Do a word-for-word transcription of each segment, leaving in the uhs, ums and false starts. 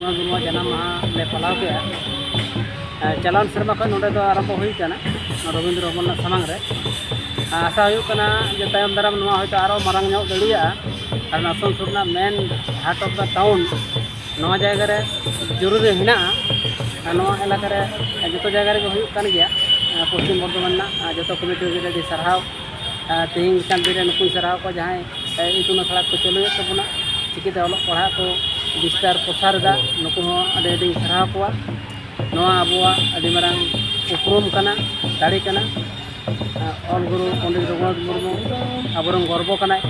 ᱱᱚᱣᱟ ᱡᱟᱱᱟᱢ ᱢᱟᱦᱟ ᱞᱮ ᱯᱟᱞᱟᱣ ᱠᱮᱫᱼᱟ᱾ ᱪᱟᱞᱟᱣᱮᱱ ᱥᱮᱨᱢᱟ ᱠᱷᱚᱱ ᱱᱚᱰᱮ ᱫᱚ ᱟᱨᱟᱢᱵᱚ ᱦᱩᱭ ᱠᱟᱱᱟ, ᱨᱚᱵᱤᱱᱫᱨᱚ ᱵᱷᱚᱵᱚᱱ ᱨᱮᱱᱟᱜ ᱥᱟᱢᱟᱝ ᱨᱮ᱾ ᱟᱥᱟ ᱦᱩᱭᱩᱜ ᱠᱟᱱᱟ ᱡᱮ ᱛᱟᱭᱚᱢ ᱫᱟᱨᱟᱢ ᱱᱚᱣᱟ ᱦᱚᱭᱛᱳ ᱟᱨᱚ ᱢᱟᱨᱟᱝ ᱧᱚᱜ ᱫᱟᱲᱮᱭᱟᱜᱼᱟ᱾ ᱟᱨ ᱟᱥᱟᱱᱥᱳᱞ ᱨᱮᱱᱟᱜ ᱢᱮᱱ ᱦᱟᱨᱴ ᱚᱯᱷ ᱫᱟ ᱴᱟᱣᱩᱱ ᱱᱚᱣᱟ ᱡᱟᱭᱜᱟ ᱨᱮ ᱡᱚᱨᱩᱨᱤ ᱦᱮᱱᱟᱜᱼᱟ᱾ ᱟᱨ ᱱᱚᱣᱟ ᱮᱞᱟᱠᱟ ᱨᱮ ᱡᱚᱛᱚ ᱡᱟᱭᱜᱟ ᱨᱮᱜᱮ ᱦᱩᱭᱩᱜ ᱠᱟᱱ ᱜᱮᱭᱟ᱾ ᱯᱚᱥᱪᱤᱢ ᱵᱚᱨᱫᱷᱚᱢᱟᱱ ᱨᱮᱱᱟᱜ ᱡᱚᱛᱚ ᱠᱚᱢᱤᱴᱤ ᱨᱮ ᱟᱹᱰᱤ ᱥᱟᱨᱦᱟᱣ᱾ ᱛᱮᱦᱮᱧ ᱞᱮᱠᱟᱱ ᱫᱤᱱ ᱨᱮ ᱱᱩᱠᱩᱧ ᱥᱟᱨᱦᱟᱣ ᱠᱚᱣᱟ, ᱡᱟᱦᱟᱸᱭ ᱤᱛᱩᱱ ᱟᱥᱲᱟ ᱠᱚ ᱪᱟᱹᱞᱩᱭᱮᱫ ᱛᱟᱵᱚᱱᱟ, ᱪᱤᱠᱤᱛᱮ ᱚᱞᱚᱜ ᱯᱟᱲᱦᱟᱜ ᱠᱚ ᱵᱤᱥᱛᱟᱨ ᱯᱨᱚᱥᱟᱨ ᱮᱫᱟ, ᱱᱩᱠᱩ ᱦᱚᱸ ᱟᱹᱰᱤ ᱟᱹᱰᱤᱧ ᱥᱟᱨᱦᱟᱣ ᱠᱚᱣᱟ᱾ ᱱᱚᱣᱟ ᱟᱵᱚᱣᱟᱜ ᱟᱹᱰᱤ ᱢᱟᱨᱟᱝ ᱩᱯᱨᱩᱢ ᱠᱟᱱᱟ, ᱫᱟᱲᱮ ᱠᱟᱱᱟ᱾ ᱚᱞ ᱜᱩᱨᱩ ᱯᱚᱱᱰᱤᱛ ᱨᱚᱜᱷᱩᱱᱟᱛᱷ ᱢᱩᱨᱢᱩ ᱟᱵᱚᱨᱮᱱ ᱜᱚᱨᱵᱚ ᱠᱟᱱᱟᱭ᱾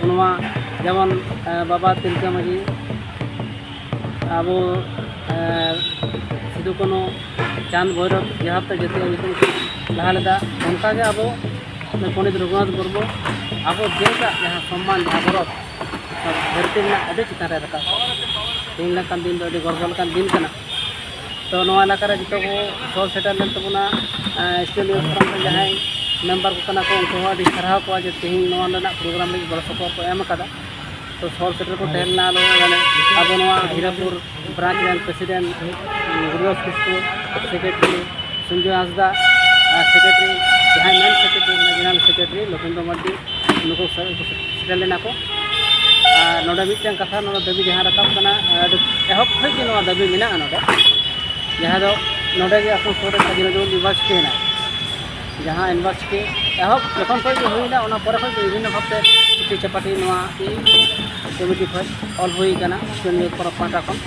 ᱱᱚᱣᱟ ᱡᱮᱢᱚᱱ ᱵᱟᱵᱟ ᱛᱤᱞᱠᱟᱹ ᱢᱟᱹᱡᱷᱤ ᱟᱵᱚ ᱥᱤᱫᱩ ᱠᱟᱹᱱᱦᱩ ᱪᱟᱸᱫᱽ ᱵᱷᱳᱭᱨᱚᱵ ᱡᱟᱦᱟᱸ ᱛᱮ ᱡᱟᱹᱛᱤᱭᱟᱜ ᱧᱩᱛᱩᱢ ᱞᱟᱦᱟ ᱞᱮᱫᱟ, ᱚᱱᱠᱟᱜᱮ ᱟᱵᱚ ᱯᱚᱱᱰᱤᱛ ᱨᱚᱜᱷᱩᱱᱟᱛᱷ ᱢᱩᱨᱢᱩ ᱟᱵᱚ ᱡᱟᱹᱛᱟᱜ ᱡᱟᱦᱟᱸ ᱥᱚᱢᱢᱟᱱ, ᱡᱟᱦᱟᱸ ᱜᱚᱨᱚᱵᱽ ᱫᱷᱟᱹᱨᱛᱤ ᱨᱮᱱᱟᱜ ᱟᱹᱰᱤ ᱪᱮᱛᱟᱱ ᱨᱮ ᱨᱟᱠᱟᱵ᱾ ᱛᱮᱦᱮᱧ ᱞᱮᱠᱟᱱ ᱫᱤᱱ ᱫᱚ ᱟᱹᱰᱤ ᱜᱚᱨᱵᱚ ᱞᱮᱠᱟᱱ ᱫᱤᱱ ᱠᱟᱱᱟ᱾ ᱛᱚ ᱱᱚᱣᱟ ᱮᱞᱟᱠᱟ ᱨᱮ ᱡᱚᱛᱚ ᱠᱚ ᱥᱚᱦᱚᱨ ᱥᱮᱴᱮᱨ ᱞᱮᱱ ᱛᱟᱵᱚᱱᱟ᱾ ᱥᱴᱮᱴ ᱱᱤᱭᱩᱡᱽ ᱯᱷᱳᱨᱟᱢ ᱨᱮ ᱡᱟᱦᱟᱸᱭ ᱢᱮᱢᱵᱟᱨ ᱠᱚ ᱠᱟᱱᱟ ᱠᱚ, ᱩᱱᱠᱩ ᱦᱚᱸ ᱟᱹᱰᱤ ᱥᱟᱨᱦᱟᱣ ᱠᱚᱣᱟ ᱡᱮ ᱛᱮᱦᱮᱧ ᱱᱚᱣᱟ ᱨᱮᱱᱟᱜ ᱯᱨᱳᱜᱨᱟᱢ ᱞᱟᱹᱜᱤᱫ ᱜᱚᱲᱚ ᱥᱚᱯᱚᱦᱚᱫ ᱠᱚ ᱮᱢ ᱟᱠᱟᱫᱟ᱾ ᱛᱚ ᱥᱚᱦᱚᱨ ᱥᱮᱴᱮᱨ ᱠᱚ ᱛᱟᱦᱮᱸ ᱞᱮᱱᱟ᱾ ᱟᱫᱚ ᱢᱟᱱᱮ ᱟᱵᱚ ᱱᱚᱣᱟ ᱦᱤᱨᱟᱯᱩᱨ ᱵᱨᱟᱧᱪ ᱨᱮᱱ ᱯᱨᱮᱥᱤᱰᱮᱱᱴ ᱜᱩᱨᱩᱫᱟᱥ ᱠᱤᱥᱠᱩ, ᱥᱮᱠᱨᱮᱴᱟᱨᱤ ᱥᱚᱧᱡᱚᱭ ᱦᱟᱸᱥᱫᱟ, ᱟᱨ ᱥᱮᱠᱨᱮᱴᱟᱨᱤ ᱡᱟᱦᱟᱸᱭ ᱢᱮᱱ ᱥᱮᱠᱨᱮᱴᱟᱨᱤ ᱠᱟᱱᱟ, ᱡᱮᱱᱟᱨᱮᱞ ᱥᱮᱠᱨᱮᱴᱟᱨᱤ ᱞᱚᱠᱷᱮᱱᱫᱨᱚ ᱢᱟᱨᱰᱤ, ᱱᱩᱠᱩ ᱥᱮᱴᱮᱨ ᱞᱮᱱᱟ ᱠᱚ᱾ ᱟᱨ ᱱᱚᱰᱮ ᱢᱤᱫᱴᱮᱱ ᱠᱟᱛᱷᱟ, ᱱᱚᱰᱮ ᱫᱟᱹᱵᱤ ᱡᱟᱦᱟᱸ ᱨᱟᱠᱟᱵ ᱠᱟᱱᱟ, ᱮᱦᱚᱵ ᱠᱷᱚᱱ ᱜᱮ ᱱᱚᱣᱟ ᱫᱟᱹᱵᱤ ᱢᱮᱱᱟᱜᱼᱟ ᱱᱚᱰᱮ, ᱡᱟᱦᱟᱸ ᱫᱚ ᱱᱚᱰᱮ ᱜᱮ ᱟᱥᱟᱱᱥᱳᱞ ᱨᱮ ᱠᱟᱡᱤ ᱱᱚᱡᱨᱩᱞ ᱤᱭᱩᱱᱤᱵᱷᱟᱨᱥᱤᱴᱤ ᱦᱮᱱᱟᱜᱼᱟ᱾ ᱡᱟᱦᱟᱸ ᱤᱭᱩᱱᱤᱵᱷᱟᱨᱥᱤᱴᱤ ᱮᱦᱚᱵ ᱡᱚᱠᱷᱚᱱ ᱠᱷᱚᱱ ᱜᱮ ᱦᱩᱭᱱᱟ, ᱚᱱᱟ ᱯᱚᱨᱮ ᱠᱷᱚᱱ ᱜᱮ ᱵᱤᱵᱷᱤᱱᱱᱚ ᱵᱷᱟᱵᱛᱮ ᱪᱤᱴᱷᱤ ᱪᱟᱯᱟᱴᱷᱤ ᱱᱚᱣᱟ ᱠᱚᱢᱤᱴᱤ ᱠᱷᱚᱱ ᱚᱞ ᱦᱩᱭ ᱠᱟᱱᱟ, ᱥᱴᱩᱰᱮᱱᱴ ᱯᱟᱦᱴᱟ ᱠᱷᱚᱱ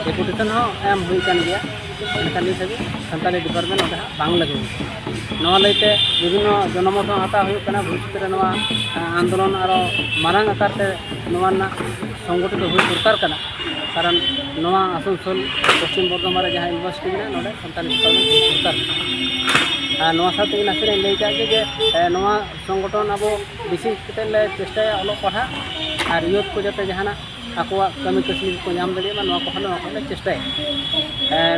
ᱰᱮᱯᱩᱴᱮᱥᱚᱱ ᱦᱚᱸ ᱮᱢ ᱦᱩᱭ ᱠᱟᱱ ᱜᱮᱭᱟ᱾ ᱢᱮᱱᱠᱷᱟᱱ ᱱᱤᱛ ᱦᱟᱹᱵᱤᱡ ᱥᱟᱱᱛᱟᱞᱤ ᱰᱤᱯᱟᱨᱴᱢᱮᱱᱴ ᱚᱸᱰᱮ ᱦᱟᱸᱜ ᱵᱟᱝ ᱞᱟᱹᱜᱩ ᱠᱟᱱᱟ᱾ ᱱᱚᱣᱟ ᱞᱟᱹᱭᱛᱮ ᱵᱤᱵᱷᱤᱱᱱᱚ ᱡᱚᱱᱚᱢᱚᱛ ᱦᱚᱸ ᱦᱟᱛᱟᱣ ᱦᱩᱭᱩᱜ ᱠᱟᱱᱟ, ᱵᱷᱚᱵᱤᱥᱥᱚᱛ ᱨᱮ ᱱᱚᱣᱟ ᱟᱱᱫᱳᱞᱚᱱ ᱟᱨᱚ ᱢᱟᱨᱟᱝ ᱟᱠᱟᱨ ᱛᱮ ᱱᱚᱣᱟ ᱨᱮᱱᱟᱜ ᱥᱚᱝᱜᱚᱴᱷᱤᱛ ᱦᱩᱭ ᱫᱚᱨᱠᱟᱨ ᱠᱟᱱᱟ᱾ ᱠᱟᱨᱚᱱ ᱱᱚᱣᱟ ᱟᱥᱟᱱᱥᱳᱞ ᱯᱚᱥᱪᱤᱢ ᱵᱚᱨᱫᱷᱚᱢᱟᱱ ᱨᱮ ᱡᱟᱦᱟᱸ ᱤᱭᱩᱱᱤᱵᱷᱟᱨᱥᱤᱴᱤ ᱢᱮᱱᱟᱜᱼᱟ, ᱱᱚᱰᱮ ᱥᱟᱱᱛᱟᱞᱤ ᱰᱤᱯᱟᱨᱴᱢᱮᱱᱴ ᱦᱩᱭ ᱫᱚᱨᱠᱟᱨ ᱠᱟᱱᱟ᱾ ᱟᱨ ᱱᱚᱣᱟ ᱥᱟᱶᱛᱮ ᱤᱧ ᱱᱟᱥᱮᱱᱟᱜ ᱤᱧ ᱞᱟᱹᱭ ᱠᱟᱜ ᱜᱮ ᱡᱮ ᱱᱚᱣᱟ ᱥᱚᱝᱜᱚᱴᱷᱚᱱ ᱟᱵᱚ ᱵᱮᱥᱤ ᱠᱟᱛᱮ ᱞᱮ ᱪᱮᱥᱴᱟᱭᱟ ᱚᱞᱚᱜ ᱯᱟᱲᱦᱟᱜ ᱟᱨ ᱭᱩᱛᱷ ᱠᱚ ᱡᱟᱛᱮ ᱡᱟᱦᱟᱱᱟᱜ ᱟᱠᱚᱣᱟᱜ ᱠᱟᱹᱢᱤ ᱠᱟᱹᱥᱱᱤ ᱠᱚ ᱧᱟᱢ ᱫᱟᱲᱮᱭᱟᱜ ᱢᱟ, ᱱᱚᱣᱟ ᱠᱚᱦᱚᱸ ᱱᱚᱣᱟ ᱠᱚᱞᱮ ᱪᱮᱥᱴᱟᱭᱟ᱾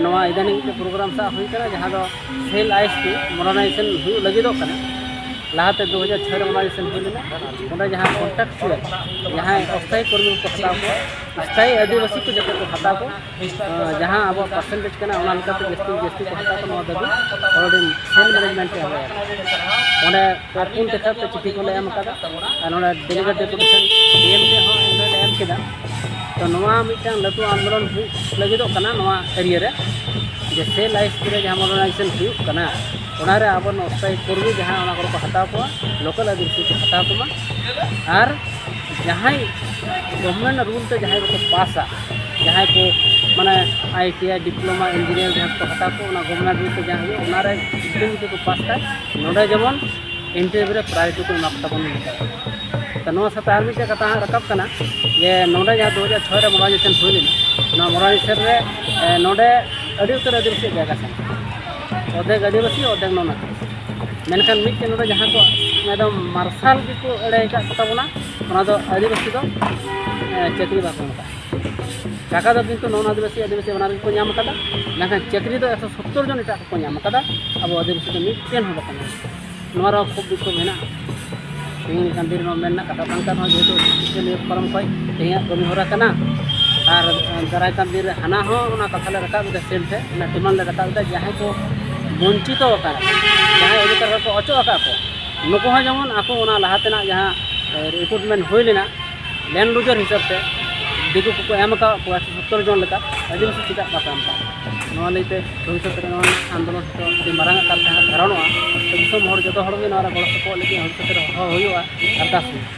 ᱱᱚᱣᱟ ᱤᱫᱟᱱᱤᱝ ᱢᱤᱫᱴᱮᱱ ᱯᱨᱳᱜᱨᱟᱢ ᱥᱟᱵ ᱦᱩᱭ ᱠᱟᱱᱟ, ᱡᱟᱦᱟᱸ ᱫᱚ ᱥᱮᱞ ᱟᱭᱮᱥ ᱠᱚ ᱢᱚᱰᱟᱨᱱᱟᱭᱡᱮᱥᱚᱱ ᱦᱩᱭᱩᱜ ᱞᱟᱹᱜᱤᱫᱚᱜ ᱠᱟᱱᱟ᱾ ᱞᱟᱦᱟᱛᱮ ᱫᱩ ᱦᱟᱡᱟᱨ ᱪᱷᱚᱭ ᱨᱮ ᱢᱚᱰᱟᱨᱱᱟᱭᱡᱮᱥᱚᱱ ᱦᱩᱭ ᱞᱮᱱᱟ᱾ ᱚᱸᱰᱮ ᱡᱟᱦᱟᱸ ᱠᱚᱱᱴᱨᱟᱠᱪᱩᱣᱟᱞ, ᱡᱟᱦᱟᱸᱭ ᱚᱥᱛᱷᱟᱭᱤ ᱠᱚᱨᱢᱤ ᱠᱚ ᱦᱟᱛᱟᱣ ᱠᱚᱣᱟ, ᱚᱥᱛᱷᱟᱭᱤ ᱟᱹᱫᱤᱵᱟᱹᱥᱤ ᱠᱚ ᱡᱟᱛᱮ ᱠᱚ ᱦᱟᱛᱟᱣ ᱠᱚ, ᱟᱸ, ᱡᱟᱦᱟᱸ ᱟᱵᱚᱣᱟᱜ ᱯᱟᱨᱥᱮᱱᱴᱮᱡᱽ ᱠᱟᱱᱟ, ᱚᱱᱟ ᱞᱮᱠᱟᱛᱮ ᱡᱟᱹᱥᱛᱤ ᱡᱟᱹᱥᱛᱤ ᱠᱚ ᱦᱟᱛᱟᱣ ᱠᱚ, ᱱᱚᱣᱟ ᱫᱟᱹᱵᱤ ᱟᱵᱚᱨᱮᱱ ᱥᱮᱞ ᱢᱮᱱᱮᱡᱽᱢᱮᱱᱴ ᱮ ᱦᱚᱦᱚᱭᱟ᱾ ᱚᱸᱰᱮ ᱟᱨ ᱯᱩᱱ ᱴᱮᱠᱟᱨ ᱛᱮ ᱪᱤᱴᱷᱤ ᱠᱚᱞᱮ ᱮᱢ ᱟᱠᱟᱫᱟ᱾ ᱟᱨ ᱱᱚᱰᱮ ᱰᱮᱞᱤᱜᱮᱴ ᱰᱮᱯᱩᱴᱮᱥᱚᱱ ᱰᱤ ᱮᱢ ᱴᱷᱮᱱ ᱦᱚᱸ ᱮᱢ ᱮᱢ ᱠᱮᱫᱟ᱾ ᱛᱚ, ᱱᱚᱣᱟ ᱢᱤᱫᱴᱟᱝ ᱞᱟᱹᱴᱩ ᱟᱱᱫᱳᱞᱚᱱ ᱦᱩᱭᱩᱜ ᱞᱟᱹᱜᱤᱫᱚᱜ ᱠᱟᱱᱟ ᱱᱚᱣᱟ ᱮᱨᱤᱭᱟ ᱨᱮ, ᱡᱮ ᱥᱮ ᱞᱟᱭᱤᱥ ᱨᱮ ᱡᱟᱦᱟᱸ ᱢᱚᱰᱟᱨᱱᱟᱭᱡᱮᱥᱚᱱ ᱦᱩᱭᱩᱜ ᱠᱟᱱᱟ, ᱚᱱᱟᱨᱮ ᱟᱵᱚ ᱚᱥᱛᱷᱟᱭᱤ ᱠᱚᱨᱢᱤ ᱡᱟᱦᱟᱸ ᱚᱱᱟ ᱠᱚᱨᱮ ᱠᱚ ᱦᱟᱛᱟᱣ ᱠᱚᱣᱟ, ᱞᱳᱠᱟᱞ ᱟᱹᱫᱤᱵᱟᱹᱥᱤ ᱠᱚ ᱦᱟᱛᱟᱣ ᱠᱚᱢᱟ᱾ ᱟᱨ ᱡᱟᱦᱟᱸᱭ ᱜᱚᱵᱷᱚᱨᱱᱢᱮᱱᱴ ᱨᱩᱞ ᱛᱮ ᱡᱟᱦᱟᱸᱭ ᱠᱚᱠᱚ ᱯᱟᱥᱟ, ᱡᱟᱦᱟᱸᱭ ᱠᱚ, ᱢᱟᱱᱮ, I T I, diploma, engineer ᱡᱟᱦᱟᱸᱭ ᱠᱚ ᱦᱟᱛᱟᱣ ᱠᱚ, ᱚᱱᱟ ᱜᱚᱵᱷᱚᱨᱱᱢᱮᱱᱴ ᱨᱩᱞ ᱛᱮ ᱡᱟᱦᱟᱸ ᱦᱩᱭᱩᱜ, ᱚᱱᱟᱨᱮ ᱥᱤᱥᱴᱮᱢ ᱡᱩᱫᱤ ᱠᱚ ᱯᱟᱥ ᱠᱷᱟᱡ, ᱱᱚᱰᱮ ᱡᱮᱢᱚᱱ ᱤᱱᱴᱟᱨᱵᱷᱤᱭᱩ ᱨᱮ ᱯᱨᱟᱭᱳᱨᱤᱴᱤ ᱠᱚ ᱮᱢᱟ ᱠᱚ ᱛᱟᱵᱚᱱ ᱢᱮᱱᱛᱮ᱾ ᱛᱚ, ᱱᱚᱣᱟ ᱥᱟᱶᱛᱮ ᱟᱨ ᱢᱤᱫᱴᱮᱡ ᱠᱟᱛᱷᱟ ᱦᱟᱸᱜ ᱨᱟᱠᱟᱵ ᱠᱟᱱᱟ ᱡᱮ ᱱᱚᱰᱮ ᱡᱟᱦᱟᱸ ᱫᱩ ᱦᱟᱡᱟᱨ ᱪᱷᱚᱭ ᱨᱮ ᱢᱚᱰᱟᱨᱱᱟᱭᱡᱮᱥᱚᱱ ᱦᱩᱭ ᱞᱮᱱᱟ, ᱚᱱᱟ ᱢᱚᱰᱟᱨᱱᱟᱭᱡᱮᱥᱚᱱ ᱨᱮ, ᱮ, ᱱᱚᱰᱮ ᱟᱹᱰᱤ ᱩᱛᱟᱹᱨ ᱟᱹᱫᱤᱵᱟᱹᱥᱤ ᱡᱟᱭᱜᱟ ᱠᱟᱱᱟ, ᱚᱨᱫᱷᱮᱠ ᱟᱹᱫᱤᱵᱟᱹᱥᱤ, ᱚᱨᱫᱷᱮᱠ ᱱᱚᱱ ᱟᱹᱫᱤᱵᱟᱹᱥᱤ᱾ ᱢᱮᱱᱠᱷᱟᱱ ᱢᱤᱫᱴᱮᱱ ᱱᱚᱰᱮ ᱡᱟᱦᱟᱸ ᱠᱚ ᱮᱠᱫᱚᱢ ᱢᱟᱨᱥᱟᱞ ᱜᱮᱠᱚ ᱮᱲᱮ ᱟᱠᱟᱫ ᱠᱚ ᱛᱟᱵᱚᱱᱟ, ᱚᱱᱟ ᱫᱚ ᱟᱹᱫᱤᱵᱟᱹᱥᱤ ᱫᱚ, ᱮ, ᱪᱟᱹᱠᱨᱤ ᱵᱟᱠᱚ ᱮᱢ ᱟᱠᱟᱫ᱾ ᱴᱟᱠᱟ ᱫᱚ ᱠᱤᱱᱛᱩ ᱱᱚᱱ ᱟᱹᱫᱤᱵᱟᱹᱥᱤ, ᱟᱹᱫᱤᱵᱟᱹᱥᱤ ᱵᱟᱱᱟᱨ ᱜᱮᱠᱚ ᱧᱟᱢ ᱟᱠᱟᱫᱟ, ᱢᱮᱱᱠᱷᱟᱱ ᱪᱟᱹᱠᱨᱤ ᱫᱚ ᱮᱠᱥᱚ ᱥᱚᱛᱛᱚᱨ ᱡᱚᱱ ᱮᱴᱟᱜ ᱠᱚᱠᱚ ᱧᱟᱢ ᱟᱠᱟᱫᱟ, ᱟᱵᱚ ᱟᱹᱫᱤᱵᱟᱹᱥᱤ ᱫᱚ ᱢᱤᱫᱴᱮᱱ ᱦᱚᱸ ᱵᱟᱠᱚ ᱧᱟᱢ ᱟᱠᱟᱫᱟ᱾ ᱱᱚᱣᱟ ᱨᱮᱦᱚᱸ ᱠᱷᱩᱵ ᱫᱩᱠᱷ ᱢᱮᱱᱟᱜᱼᱟ᱾ ᱛᱮᱦᱮᱧ ᱞᱮᱠᱟᱱ ᱫᱤᱱ ᱨᱮ ᱱᱚᱣᱟ ᱢᱮᱱ ᱨᱮᱱᱟᱜ ᱠᱟᱛᱷᱟ ᱵᱟᱝ ᱠᱟᱱ ᱨᱮᱦᱚᱸ, ᱡᱮᱦᱮᱛᱩ social media forum ᱠᱷᱚᱱ ᱛᱮᱦᱮᱧᱟᱜ ᱠᱟᱹᱢᱤ ᱦᱚᱨᱟ ᱠᱟᱱᱟ᱾ ᱟᱨ ᱫᱟᱨᱟᱭ ᱠᱟᱱ ᱫᱤᱱ ᱨᱮ ᱦᱟᱱᱟ ᱦᱚᱸ ᱚᱱᱟ ᱠᱟᱛᱷᱟ ᱞᱮ ᱨᱟᱠᱟᱵ ᱮᱫᱟ, ᱥᱮᱢ ᱴᱷᱮᱱ ᱚᱱᱟ ᱰᱤᱢᱟᱱᱰ ᱞᱮ ᱨᱟᱠᱟᱵ ᱮᱫᱟ, ᱡᱟᱦᱟᱸᱭ ᱠᱚ ᱵᱚᱧᱪᱤᱛᱚ ᱟᱠᱟᱱᱟ, ᱡᱟᱦᱟᱸᱭ ᱚᱫᱷᱤᱠᱟᱨ ᱠᱚ ᱚᱪᱚᱜ ᱟᱠᱟᱫ ᱠᱚ, ᱱᱩᱠᱩ ᱦᱚᱸ ᱡᱮᱢᱚᱱ ᱟᱠᱚ ᱚᱱᱟ ᱞᱟᱦᱟ ᱛᱮᱱᱟᱜ ᱡᱟᱦᱟᱸ ᱨᱤᱠᱨᱩᱴᱢᱮᱱᱴ ᱦᱩᱭ ᱞᱮᱱᱟ, ᱞᱮᱱᱰ ᱞᱩᱡᱟᱨ ᱦᱤᱥᱟᱹᱵ ᱛᱮ ᱫᱤᱠᱩ ᱠᱚᱠᱚ ᱮᱢ ᱟᱠᱟᱫ ᱠᱚᱣᱟ ᱥᱚᱛᱛᱚᱨ ᱡᱚᱱ ᱞᱮᱠᱟ, ᱟᱹᱫᱤᱵᱟᱹᱥᱤ ᱪᱮᱫᱟᱜ ᱵᱟᱠᱚ ᱮᱢ ᱟᱠᱟᱫ ᱠᱚᱣᱟ? ᱱᱚᱣᱟ ᱞᱟᱹᱭᱛᱮ ᱵᱷᱚᱵᱤᱥᱥᱚᱛ ᱨᱮ ᱱᱚᱣᱟ ᱨᱮᱱᱟᱜ ᱟᱱᱫᱳᱞᱚᱱ ᱦᱚᱸ ᱟᱹᱰᱤ ᱢᱟᱨᱟᱝ ᱟᱠᱟᱨ ᱛᱮ ᱦᱟᱸᱜ ᱜᱷᱟᱨᱚᱸᱰᱚᱜᱼᱟ᱾ ᱛᱚ, ᱫᱤᱥᱚᱢ ᱦᱚᱲ ᱡᱚᱛᱚ ᱦᱚᱲ ᱜᱮ ᱱᱚᱣᱟ ᱨᱮ ᱜᱚᱲᱚ ᱥᱚᱯᱚᱦᱚᱫ ᱞᱟᱹᱜᱤᱫ ᱦᱚᱲ ᱥᱟᱛᱮ ᱨᱮ ᱦᱚᱦᱚ ᱦᱩᱭᱩᱜᱼᱟ, ᱟᱨᱫᱟᱥ ᱦᱩᱭᱩᱜᱼᱟ᱾